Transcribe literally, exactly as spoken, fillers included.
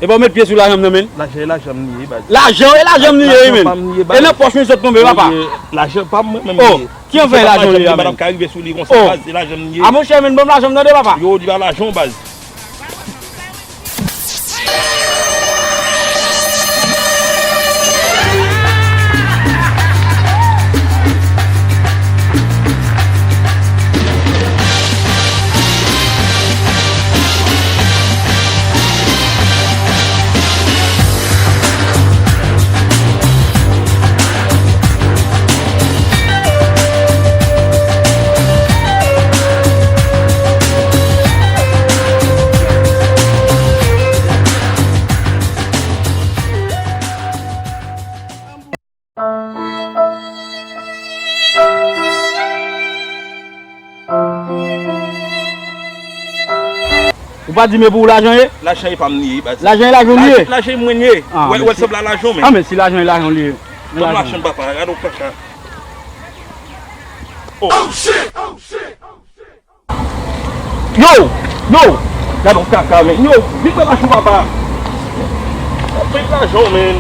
Epa w met pye sou lajan m nan, menn? Lajan e lajan m li ye, baz. Lajan e lajan m li ye, wi, menn. Lajan pa m li ye, baz. E nan pòch mwen sot tonbe, papa. Lajan pa m mwen menm li ye. Oh, ki anfè lajan li ye, menn? M pa t ap ka rive sou li konsa, baz. E lajan m li ye. A, monchè, menn, ban m lajan m, tande, papa. Yo, li pa lajan w, baz. Ou pa di men pou ou lajan ye? Lajan e pa m li ye, baz. Lajan e lajan w li ye? Lajan, lajan e mwen li ye. Ah, wè, men wè, si, sanble a lajan w, men. Ah, men si lajan e lajan w li ye. Ban m lajan m, papa. Gade yon kaka. Oh. Yo! Yo! Gade yon kaka, men. Yo! Vin pran lajan w, papa. Pran lajan w, men.